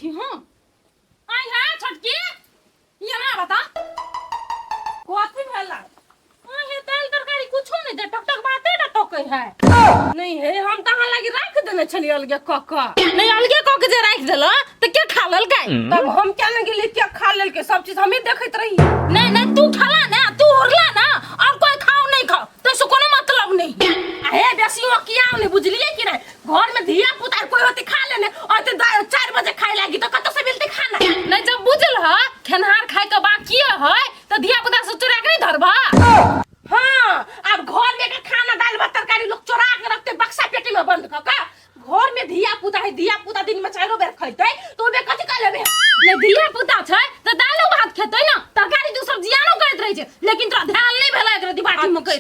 छी हम। आइ है छोटकी, ये ना बता कथी भेला? अहे दाल तरकारी कुछो नहीं दे, टक टक बाते ना टके है। नहीं हे, हम तऽ अहाँ लागी राख देने छलियै अलगे कऽ कऽ। नहीं, अलगे कऽ के जे राख देला तऽ के खा लेलकै? तब हम क्या ने गेलियै के खा लेलकै, सब चीज हमही देखैत रही। नहीं नहीं, तू खला ना, तू उड़ला ना, और कोई खाओ नहीं खाओ तो से कोनो मतलब नहीं। आ हे बेसी ओ किया नहीं, बुझलियै कि नहीं? घर में धिया पुता कोई होते खा लेने और ते 4 बजे खाए लागी तो कतौ से मिलते खाना? नहीं, जब बुझल ह खेनहार खाए के बाकी है तो धिया पुता से चोरा के नहीं धरबा। हाँ, अब घर में के खाना दाल भात तरकारी लोग चोरा के रखते बक्सा पेटी में बंद क के। घर में धिया पुता है, धिया पुता दिन में चारो बेर खैते तो ओबे कथि खा लेबे? नहीं, धिया पुता छै त दालो भात खेतै ना, तरकारी दू सब्जियानो करैत रहै छै, लेकिन तोरा ध्यान नहीं भेलै एकरा दिमाग में कर।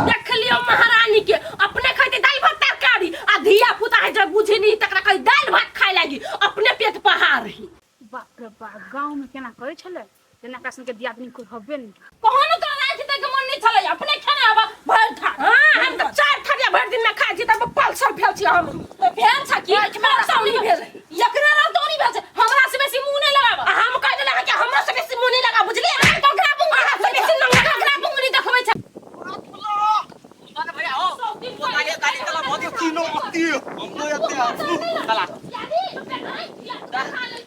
देख लियो महारानी के, अपने खैते दाल भात तरकारी आ धिया पुता है जब बुझी नहीं तकरा कहि दाल भात खाए लागी, अपने पेट पहाड़ रही। बाप रे बाप, गाँव में केना करै छलै जेना एकरा सनके दियादनी कोइ हबे नहि। कहोनो तोरा राखि दै के मन नहीं छलै, अपने खेने आबा भरि थार। हाँ, हम तऽ 4 थारिया भरि दिन में खाइ छी तब पल्सर भेल छी हम। तो भेल छ की पल्सर नहीं भेल, एकरे रह तोरी भेल छै, हमरा से बेसी मुंह नहीं लगाब। आ हम कहि देले कि हमरा से बेसी मुंह नहीं लगा, बुझलियै? ककरा मुंह, अहाँ से बेसी नंगा ककरा मुंह नहीं देखबै छै। भैया हो गाली गाली तला बहुत तीनों अति हमको यते तला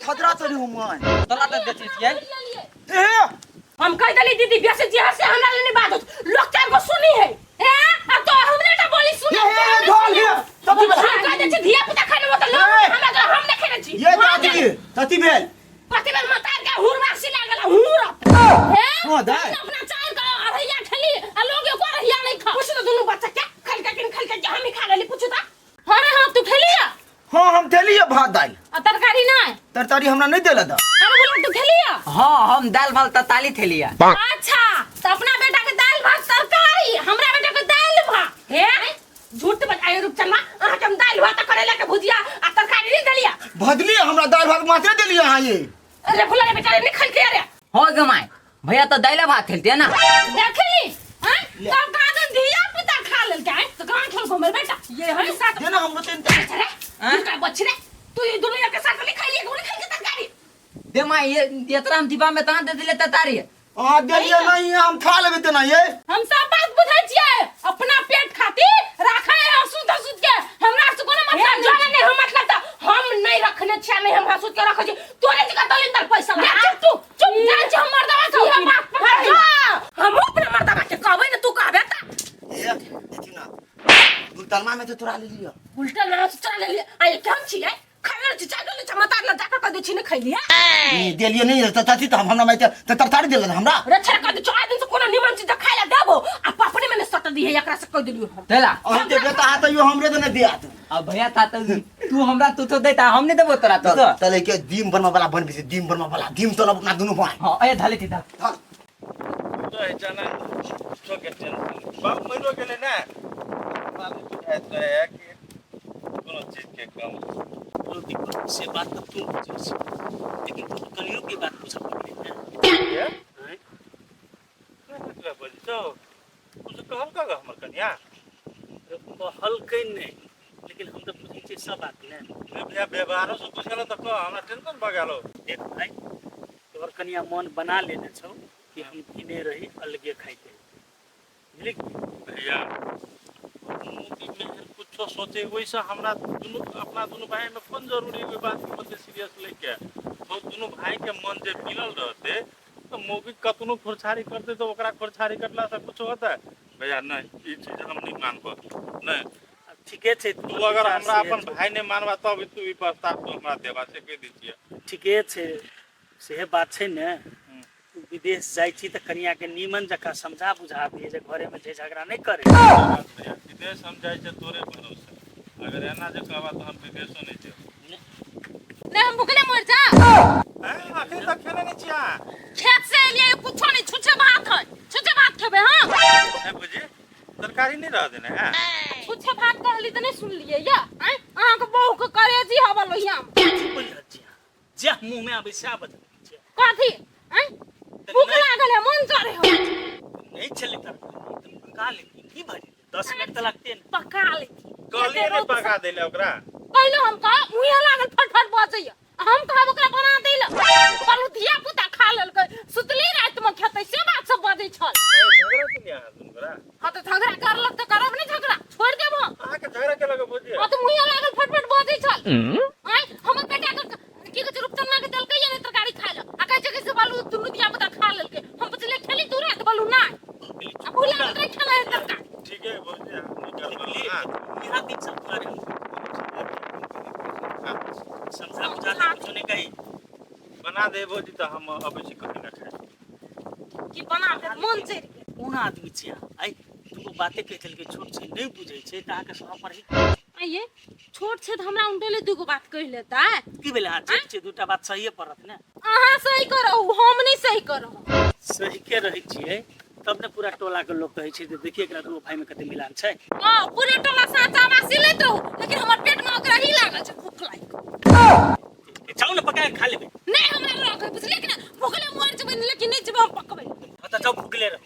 खतरा चली हूं मैं। तला त बेचै छियै। ए हम कहि देली दीदी बेसी जे से हमरा लेने बात होत, लोक चार गो सुनी है। ए अब तो हमरे टा बोली सुनी। ये ये ढोल हे तती हम कहि दै छी धिया पुता खाने में त लोक ए! हमरा के हम नहीं खेने छी। ये दादी तती भेल। कथी भेल? मतार के हुरवासी लागल हुरत। हे हां दाई, अपना चार का अरैया खेली आ लोग एको अरैया नहीं खा। पूछ तो दुनू बच्चा के खल के किन खल के हम ही खा लेली, पूछू त। अरे हां, तू खेलिया? हां, हम खेलिए भात दाल आ तरकारी नहीं? तरकारी हमरा नहीं देला दा। अरे बोला तू खेलिया? हां, हम दाल भात तरकारी खेलिया। अच्छा, तो अपना बेटा के दाल भात तरकारी, हमरा बेटा के दाल भात। हे झूठ बजाय रूप चलना, अहाँ के हम दाल भात करेला के भुजिया आ तरकारी नहीं देलिया? भदली हमरा दाल भात मात्र देलिए हां ये। अरे भुला रे बेटा नहीं खल के अरे। हो गमाय भैया तो दाल भात खेलते ना। देखली हैं तब का धिया पुता खा लेल के तो कहां खेल हमर बेटा ये हम साथ देना हमरो तीन रे तू का बच्ची रे, तू ये दुनिया के साथ नहीं खाई ले खाई के तरकारी दे माय, ये एतरा हम डिब्बा में तहां दे दिले तरकारी। हां देलिए नहीं, हम खा लेबे तेना ये। हम सब बात बुझै छियै, अपना पेट खातिर राखै है हंसू धंसू के, हमरा से कोनो मतलब नहीं। नहीं। नहीं, हम मतलब त हम नहीं रखने छियै, नहीं हम हंसू के रखै छी, तोरे जगह दलिंदर पैसा ले चुप, तू चुप, जान छी हम मर्दावा के इहे बात पकड़। हम अपना मर्दावा के कहबै ने, तू कहबे त। ए देखी ना गुलतलमा में तो तोरा ले लियो। उल्टा ना चला ले लिया आ ये केहन छियै खाए छी चाटल छी मतार ल जाके कह दै छी ने खैलिया। ई देलिए नहीं त तती त हम हमरा माय त तरकारी देले हमरा। रे छेड़ कह दै छी, आइ दिन से कोनो निमन चीज खाइ ला देबो आ पपने में ने सट दिहे, एकरा से कह देलियो हम। देला अहीं देबे त हाथ यो हमरे त नहीं दिया तू। अब भैया था तो तू हमरा तू तो देता, हम नहीं देबो तोरा तू तो। तले के दीम बनवा वाला बनबी से दीम बनवा वाला दीम तो अपना दुनु भाई। हां ए धले थी धल। धल। तो है जाना कुछो के टेंशन बाप मरो गेलै ने, बाप बुझाइत रहै कि कोनो चीज के कम। तो दिक्कत से बात तो तू बुझै छी, लेकिन तू कनियो के बात पूछऽ पड़लै ने। के? आँय? के बजै छौ? कुछ कहलकै ग हमर कनिया? कहलकै नहि, लेकिन हम तऽ बुझै छियै सब बात ने। रे भैया, व्यवहारो से बुझल तऽ कह, हमरा टेंशन भऽ गेल। देख भाई, तोहर कनिया मन बना लेने छौ कि हम किने रही अलगे खाइते, बुझली? भैया, मोदी मेहर कुछो सोचे ओहिसँ हमरा दुनू अपना दुनू भाईमे कोन जरूरी ओहि बात के ओते सीरियस लैके? तो दुनू भाई के मन जे मिलल रहते तऽ मौगी कतनो खुरछारी करते तऽ ओकरा खुरछारी करलासँ कुछो होतै? भैया नहि, ई चीज हम नहि मानब। नहि। आब ठीके छै। तू अगर हमरा अपन भाई नहि मानबा तब तू ई प्रस्ताव तू हमरा देबा से कहि दै छियै। ठीके छै, सेहे बात छै ने। तू विदेश जाइ छी तऽ कनियाके नीमन जकाँ समझा बुझा दिहे जे घरेमे झै झगड़ा नहि करे। भैया, विदेश हम जाइ छियै तोरे भरोसे, अगर एना जे कहबा तऽ हम विदेशो नहि जेब। नहीं, हम भूखले मर जा। हैं, अखन तक खेने नहि छियै अहाँ? खेत से एलियै, कुछो नहीं, छुछे भात है, छुछे भात खेबै। हां ए बुझी, तरकारी नहीं रह देने हैं? छुछे भात कहली तऽ नहीं सुनलियै या? आँय, अहाँके बहू के करेजी हवा लोहिया में। की बोलि रहल छी अहाँ? जे मुँह में आबै सएह बजबै छियै। कथी? आँय, भूख लागल है, मन करे है। नहि छलै तरकारी तऽ पका लेती, की भऽ जेतै? 10 मिनट तऽ लगतै ने। पका लेती। कहलियै नहि पका दै लए ओकरा। कहलो हम कह मुँहे लागल फटफट बजैया। हम कहब ओकरा बना दै लए पर ओ धिया पुता खा लेलकै सुतली राति में खेतै से बात सब बजै छल झगड़ा केलियै अहाँ दुनू गोरा? हाँ तऽ झगड़ा करलक तऽ करब नहि झगड़ा छोड़ि देब हम। अहाँके झगड़ा केलक भौजी? हाँ तऽ मुँहे लागल फटफट बजै छल। आँय हमर बेटा के की कहै छै रूपचन्ना के देलकै या नहि तरकारी खाय लए आ कहै छै कि से बालू दुनू धिया पुता खा लेलकै। हम पुछलियै खेली तू रात बालू नहि आ भूला के नहि खेलै है तरकारी। ठीक है भौजी, अहाँ नहि करब, हाँ। इहा दिन सब तोरा रे समझा बुझा दे कुछो नहीं कही। बना दे भौजी तऽ हम अबै छी कथी ना खाय। की बना दे मन चढ़ि गेल। कोन आदमी छियै अहाँ? आइ दूगो बाते कहि देलकै छोट छै नहि बुझै छै तऽ अहाँके सहऽ पड़ै। आइये छोट छै तऽ हमरा उनटेले दूगो बात कहि लेतै। की भेलै अहाँ छोट छै दूटा बात सहिए पड़त ने। अहाँ सही करहु हम नहि सही करहु। सही के रहै छियै तब ने पूरा टोला के लोग कहै छै जे देखिए एकरा दूगो भाई में कते मिलान छै। हां पूरे टोला साचा बासी लैत रहू लेकिन हमर पेट में ओकरा ही लागल छै भूख लागि। जाउ ने पका के खा लेबै। नहीं हमरा रख बुझलियै कि ना भूखले मर जेबै लेकिन नहीं जेबै हम पकबै। हाँ तऽ जाउ भूखले रहू।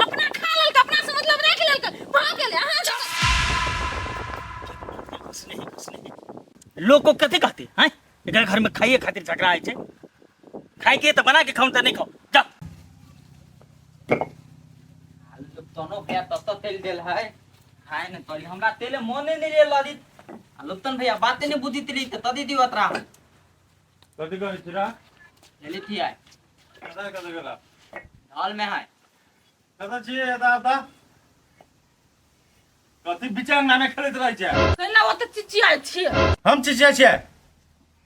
अपना खा लेलकै अपना से मतलब राखि लेलकै भऽ गेलै अहाँ जाउ। घुसने ही घुसने ही लोग को कथी कहते हैं एकरा घर में खाइए खातिर झगड़ा होइ छै। खाए के तऽ बना के खाऊं तऽ नहीं खाऊं जा। तनो भैया तब तक तेल देल है खाए ने तोरी हमरा तेले मोने नहीं रे लदित आ लुप्तन भैया बाते नहीं बुझित रही त तदी दियो अतरा। कथी कहै छी रा? लेली थी आय। कतऽ कतऽ गेला? हॉल में है। कतऽ छियै दादा? कथी बिचांगना में खेलैत रहै छै? केना ओते चिचियाइ छियै? हम चिचियाइ छियै?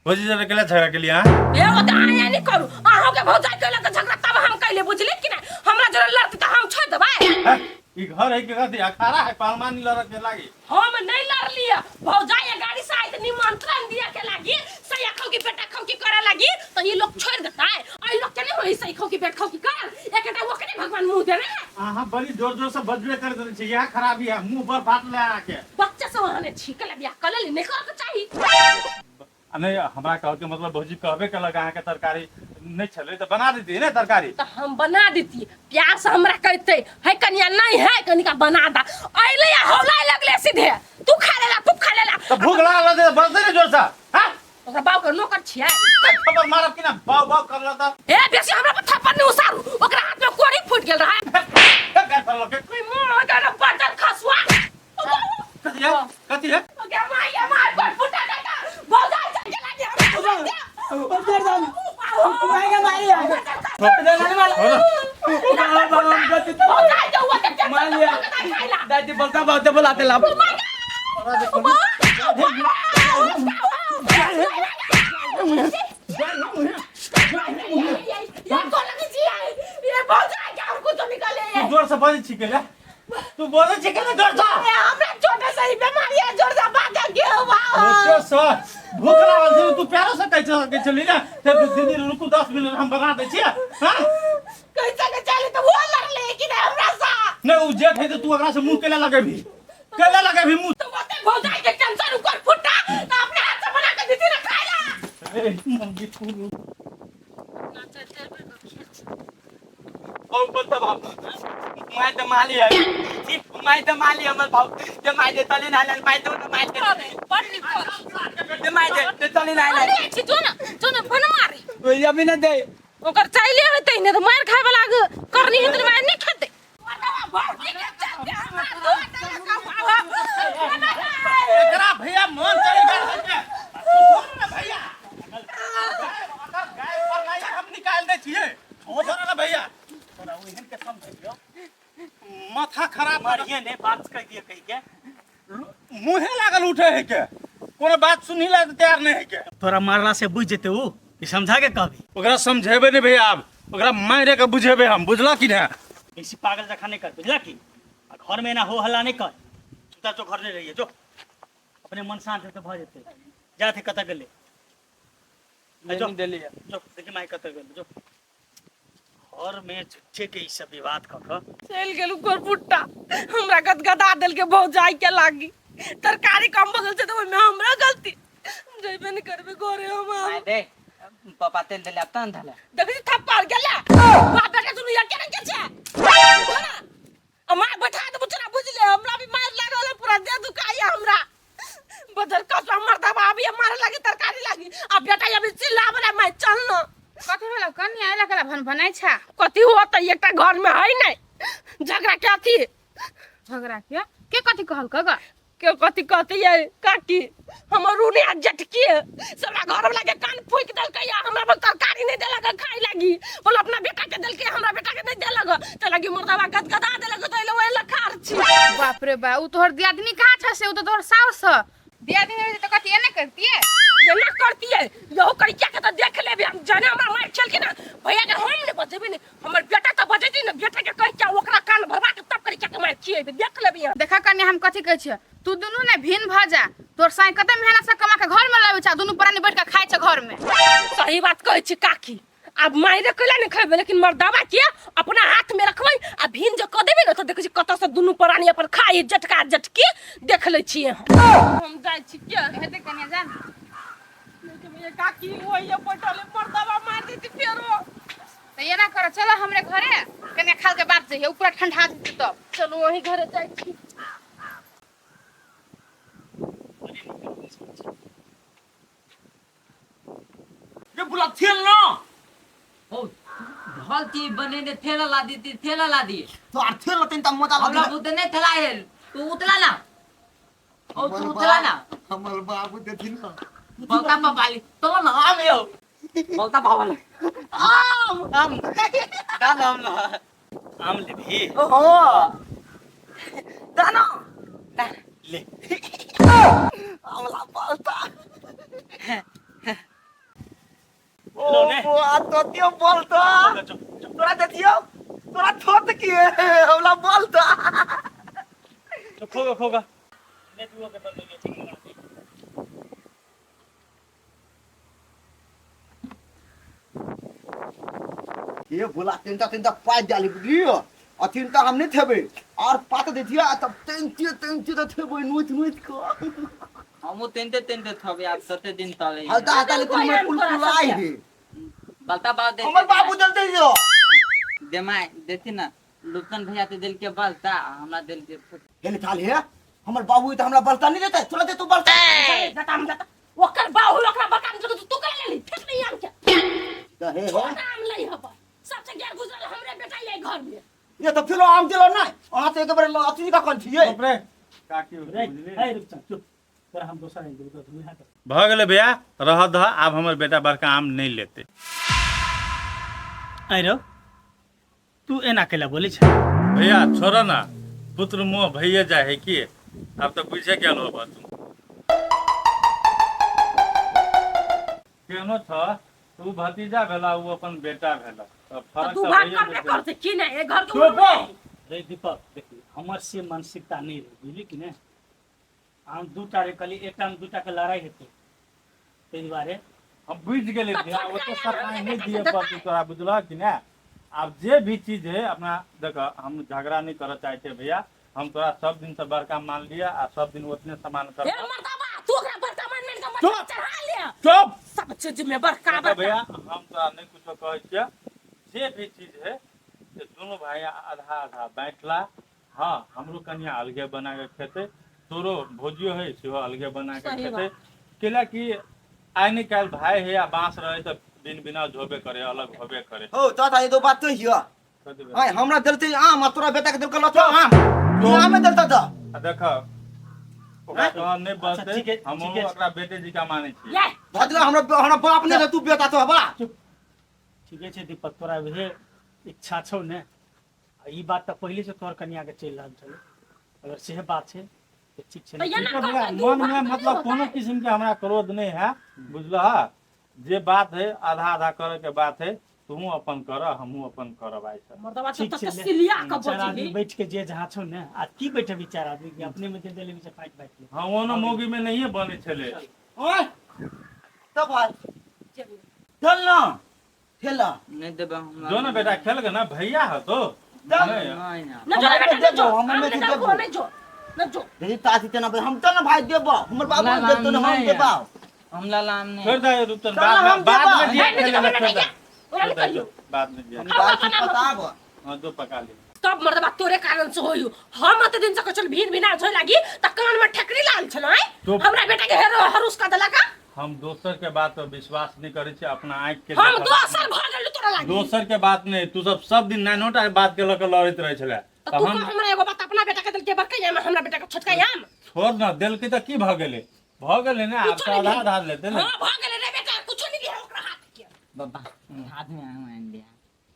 भौजी जरा केला झगड़ा केलियै अहाँ? ए ओ तऽ अहाँ नहि करू अहाँके भौजाई केलक झगड़ा तब हम कैले बुझली कि नहि? हमरा जरा लड़तै तऽ हम छोड़ि देबै। हैं? ई घर है के कथी अखाड़ा है पालमानी लड़क के लागी? हम नहीं लड़लिए भौजाई गाड़ी से आए निमंत्रण दिया के लागी सैया खाऊ की बेटा खाऊ की करे लागी तो ये लोग छोड़ देता है। आई लोग के नहीं होई सही खाऊ की बेटा खाऊ की कर एकटा वो के नहीं भगवान मुंह देने है। अहाँ बड़ी जोर जोर से बजबे कर देने छी यहाँ खराबी है मुंह पर फाट ले अहाँ के। बच्चा सब अहाँ छीक ले बियाह कर ले नहीं कर के चाही। आ नहीं हमरा कह के मतलब भौजी कहबे केलक अहाँ के तरकारी नहीं छलै तऽ बना देती ने तरकारी। तो हम बना देती प्यार से हमरा कहते है कनिया नहीं है कनिका बना दा अइले या हौलाए लगले सीधे तू खा लेला तू खा लेला। तो भूख लागल रहतै तऽ बजतै ने जोर से। हां ओकरा बाप के नौकर छियै। थप्पड़ मारब कि ना बाव बाव करला तऽ। ए बेसी हमरा पर थप्पड़ नहीं उसारू ओकरा हाथ में कोड़ी फूट गेल रहा। गाड़ फड़लक के। कोई मुंह दे बदल खसुआ। कथी है कथी है? ओके my ये my पर फुटा देता भौजाई चल के लागी हमरा। भौजाई जो हुआ ते दादी बोलता बहुत बोलाते ला। ये को लगी छी ये भौजाई के हमको तो निकाले। तू जोर से बजै छी केले? तू बजै छी केले जोर से? ए हमरा छोटे से ही बीमारी है जोर से बात के हुआ। छोटे से भूख लागल छै तू प्यारो से कहै छै छली ने ते दीदी रुकू 10 मिनट हम बना दै छियै। हां कैसे के चले तो वो लड़ले कि नहीं हमरा सा? नहीं उ जेठ है तो तू ओकरा से मुंह केला लगेबी? केला लगेबी मुंह? तो ओते भौजाई के टेंशन ऊपर फुटा तो अपने हाथ से बना के दीदी ना खाइला। ए मम्मी तू ओ बोलता भाव मैं तो माली है मैं तो माली हमर भाव ते my they तले ना my they my दे बड़ नीक कर। ते my दे ते तले ना अरे छी जो ना जो ना बन मारे। ओया भी ना दे ओकर चाइले होतै ने तऽ मार खाय वाला करनी हेतै तऽ मार नहीं खेतै। एकरा भैया मन चढ़ि गेल है के। छोड़ ना भैया गाय पर गाय हम निकाल दै छियै। छोड़ ना भैया तोरा ओहन के समझियो माथा खराब मारिए ने बात कह दिए कहि के मुहे लागल उठे है के कोनो बात सुनी ला तैयार नहीं है के। तोरा मारला से बुझ जेते उ ई समझा के कहबी। ओकरा समझेबे नहीं भैया आब ओकरा मारे के बुझेबे हम बुझला कि ना? बेसी पागल जखा नहीं कर बुझला कि? आ घर में ना हो हल्ला नहीं कर चुपचाप जो घर नहीं रहिए जो अपने मन शांत हेतै भऽ जेतै। जाथे कतऽ गेलै? जो जो देखी माय कतऽ गेलै जो घर में झूठे के ई सब विवाद कऽ कऽ चलि गेलू गोरपुट्टा हमरा गदगदा देलकै भौजाई के लागी तरकारी कम भऽ गेल छै तऽ ओहिमे हमरा गलती। जइबे नहि करबै घरे हम आब। दे पापा तेल देले अब तन धले। देखै छी थप्पड़ गेलै बाप बेटा दुनू एके रंग के छै। आ मार बैठा देबो तोरा बुझले हमरा भी मार लागल है पूरा देह दुखाइया हमरा। बदर कसवा मर्दबा अभी मारे लागी तरकारी लागी आ बेटा अभी चिल्ला बला मैं चल न। कथी भेलौ कनिया एला केला भन भनाइ छा? कथी होतै एकटा घर में है नहीं झगड़ा के अथी। झगड़ा के कथी कहलक ग? के कथी कहती है काकी हमर रूने आ जटकी सबरा घर वाला के कान फूक देलकै आ हमरा पर तरकारी नहीं देलक खाइ लागी बोल अपना बेटा के देलकै हमरा बेटा के नहीं देलक त लागी मर्दबा गदगदा देलक त एलो एला खार छी। बाप रे बा उ तोहर दियादनी कहाँ छ से उ त तोहर साउस छ। दियादनी रही त कथी एना करतिए? एना करतिए यहो करिया के त देख लेबे हम जाने हमरा मार खेल के ना भैया के हम नहीं बचेबे ने हमर बेटा त बचेती ना बेटा के कह के ओकरा कान भरवा के तब करिया के मार खिएबे देख लेबे हम। देखा कन्या हम कथी कहै छियै तू दुनू ने भिन्न भ जा तोर साई कते मेहनत से कमा के घर में लाबै छ दुनू प्राणी बैठ के खाइ छ घर में। सही बात कहै छी काकी आब मारे कैला नहीं खेबै लेकिन मर्दावा के अपना हाथ में रखबै आ भिन जे क देबै ने त देखै छी कतऽ से दुनू प्राणी अपन खाइ जटका जटकी देख लै छियै हम जाइ छी के हेतै कन्या जा। काकी ओहि बैठल मर्दावा मार देती फेरो। त एना कर चलो हमरे घरे कन्या खाल के बाद जइहे ऊपर ठंडा जेतै तब। चलू वही घरे जाइ छी। ये बुला थेल ना ओ ढल थी बनेने थेला ला दी थी थेला ला दी। तो आर थेल तीन ता मजा हमरा लगे। बुते नहीं थेला है तू उतला ना ओ तू उतला ना हमर बाबू देथिन ना बोलता पापाली तो ना आम यो बोलता पापाली आम आम दाना आम ना आम लेबही? ओहो दाना ले। हमला बोलता लो ने। ओ आ तो त्यो बोलता जो, जो। तोरा देथियो तोरा थोत की हमला बोलता तो खोगा खोगा ले तू के बंद ले। ये बोला तीनटा तीनटा पात डाली बुझलियो आ तीनटा हम नहीं थेबे और पात देथियो आ तब तीन तीन तीन तीन थेबे नोच नोच को हमू तेनते तेनते थबे आप सते दिन तले हल्का हल्का लेकिन हमर कुल कुलाई है बलता बाव दे हमर बाबू दलते जो देमाय देती ना लुतन भैया ते दिल के बलता हमरा दिल के हेले थाल हे हमर बाबू त हमरा बलता नहीं देते तोरा दे तू बलता जाता हम जाता ओकर बाहु ओकरा बड़का आम तू कर लेली फेंक नहीं आम के त हे हो छोटा आम लई हब सबसे गैर गुजरल हमरे बेटा ये घर में ये त फिर आम दिलो नहीं अहाँ त एक बार अथी का कन छियै बाप रे काकी रे बुझली ए रुक जा चुप तोरा हम दोसर आनि देबौ तू यहाँ भऽ गेलै भैया रह दह आब हमर बेटा बड़का आम नहीं लेते। आइ रौ तू एना कैला बोलै छ? भैया छोड़ ना पुत्र मोह भैया जाए है की अब तो बुझे गेल होबा तू केहनो छ तू भतीजा भेला उ अपन बेटा भेला त फर्क तू त भाग भइए करबे जेतै। करते की नहीं ए घर के चुप हो। रे दीपक देखी हमर से मानसिकता नहीं रहे बुझली कि नहीं हम दूटा रे कहली एकटा में दूटा के लड़ाई हेतै ताहि दुआरे हम बुझ गेलियै तऽ भैया छोटका ओते यार सफाई हमरे नहीं बेटा दिए से पड़तै तोरा बुझलह कि ने आब जे भी चीज है अपना देख हम झगड़ा नहीं करऽ चाहै छियै भैया हम तोरा सब दिन से बड़का मान लिया आ सब दिन उतने सम्मान हे कर मर्दाबा तू ओकरा बड़का मान मान के मर्दाबा चुप। चढ़ा ले चुप सब चीज में बड़का देखो बड़का। भैया हम तोरा नहीं कुछो कहै छियै जे भी चीज है से दुनू भाई आधा आधा बाँटला। हाँ हमरो कनिया अलगे बना के खेतै तोरो भौजियो है सेहो अलगे बना के सही खेतै कैला कि आइ नहीं काल्हि भाई है आ बाँस रहे तऽ बिन बिना झोबे करे अलग होबे करे। हो चाचा ये दो बात तो हियो कथी भेल? आय हमरा देलते आम आ तोरा बेटा के देलक लथो आम तू आमे देलता त आ देख ओकरा तहन नहीं अच्छा, बचतै ठीक है, हम ठीक है। ओकरा बेटे जी का मानै छियै। ले भदला हमरा हमरा बाप ने तू बेटा तो बा। चुप ठीके छै दीपक तोरा उहे इच्छा छौ ने आ ई बात तऽ पहिले से तोहर कनिया के चलि रहल छलै अगर सेहे बात छै तऽ ठीक छै तऽ ने। एना ठीक है कर भैया, के दू मन भाग में तऽ मतलब नहि कोनो होतै। किस्म के हमरा क्रोध नहीं है बुझलह जे बात है आधा आधा करे के बात है तू अपन कर हमहूँ अपन करब आइ से। मर्दबा ठीक तो छै, ले। सिलिया के चारि आदमी बजली बैठ के जे जहाँ छौ ने आ की बैठबी चारि आदमी के अपने में जे देले से फाइट बाँटि ले। हाँ ओनो मौगी में नहीं बने छले। ओए तब भाई चल ना ठेला नहीं देबे हमरा जो ना बेटा खेल के ना भैया हो तो तब नहीं नहीं ना न जो रे बेटा न जो हमर हम में नहीं देबो। देबो नहीं जो न जो देखी तासी तेना भाई हम तो ना भाई देबो हमर बाबू ना, देतो ना हम नहीं। देबो हमरा लाम नहीं छोड़ दे रुपचन चल बाद हम में बाद देबो। में दिया नहीं, खेले नहीं, ला नहीं, छोड़ दे नहीं, ओरा छोड़ नहीं दे, करियो बाद में दिया हम बात बताब हाँ जो पका ले। सब मर्दबा तोरे कारण से होइयो। हम अते दिन से कहै छल भिन भिना झोइ लागी त कान में ठेकरी लाल छल आय तो- हमरा बेटा के हेरो हरुस का देलक आ? हम दोसर के बात पर विश्वास नहीं करै छी अपना आँखि के हम देखल- दोसर भऽ गेल तोरा लागी। दोसर के बात नहीं, तू सब सब दिन नानोटा बात के लऽ के लड़ैत रहै छले। त तू कह हमरा एगो बात, अपना बेटा के देलके बड़का आम, हमरा बेटा के छोटका आम। छोड़ ना, देलकै तऽ की भऽ गेलै? भऽ गेलै ने, आब कुछो तऽ नहीं आधा आधा लेतै ने। हां भऽ गेलै रे बेटा, कुछो नहीं दिया ओकरा हाथ के। बाबा हाथ में आम आनि दिया।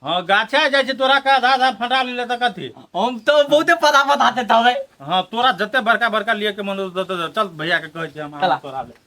हाँ गाछे जाइ छै तोरा के आधा आधा फटा लेले तऽ कथी? हम तो बहुते पता पता देते हवे। हाँ तोरा जते बड़का बड़का लिए के मन होतौ तते चल भैया के कहै छी हम आम चला। तोरा ले।